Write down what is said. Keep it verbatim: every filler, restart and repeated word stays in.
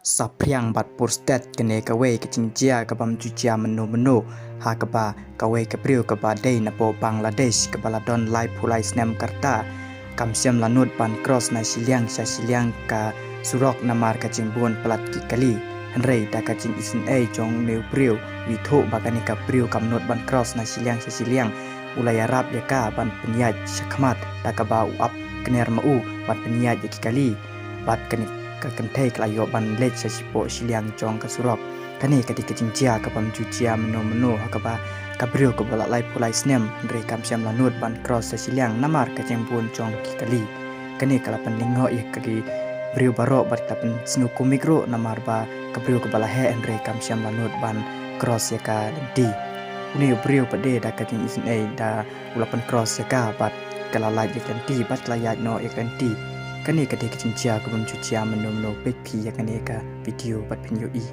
Saphriang bad Purstet, kane kawei ka jingjia kaba ym ju jia mynno mynno, ha kaba kawei ka briew kaba dei napoh Bangladesh kaba la don laiphew lai snem ka rta kam shym la nud ban cross na shiliang sha shiliang ka surok namar ka jingbun palat ki kali. Hynrei da ka jingisynei jong une u briew, u ithuh ba kane ka briew kam nud ban cross na shiliang sha shiliang, u la ïarap ïa ka ban pynïaid shakhmat da kaba u ap kner ma u ban pynïaid ïa ki kali. Bad kane ka kynthei ka la ïoh ban leit sha shipoh shiliang jong ka surok. Kane ka dei ka jingjia kaba ym ju jia mynno mynno, ha kaba ka briew kaba la laiphew lai snem hynrei kam shym la nud ban cross sha shiliang namar ka jingbun jong ki kali. Kane ka la pynlyngngoh ïa ki briew baroh bad ka la pynsngewkhia ruh namar ba ka briew kaba la heh hynrei kam shym la nud ban cross ïa ka lynti. Une u briew pat de da ka jingisynei da u la pyncross ïa ka bad ka la lait ïa ka lynti bad ka la ïaid noh ïa ka lynti. Kane ka dei ka jingjia kaba ym ju jia mynno mynno, peit phi ïa kane ka video bad phin ïohi.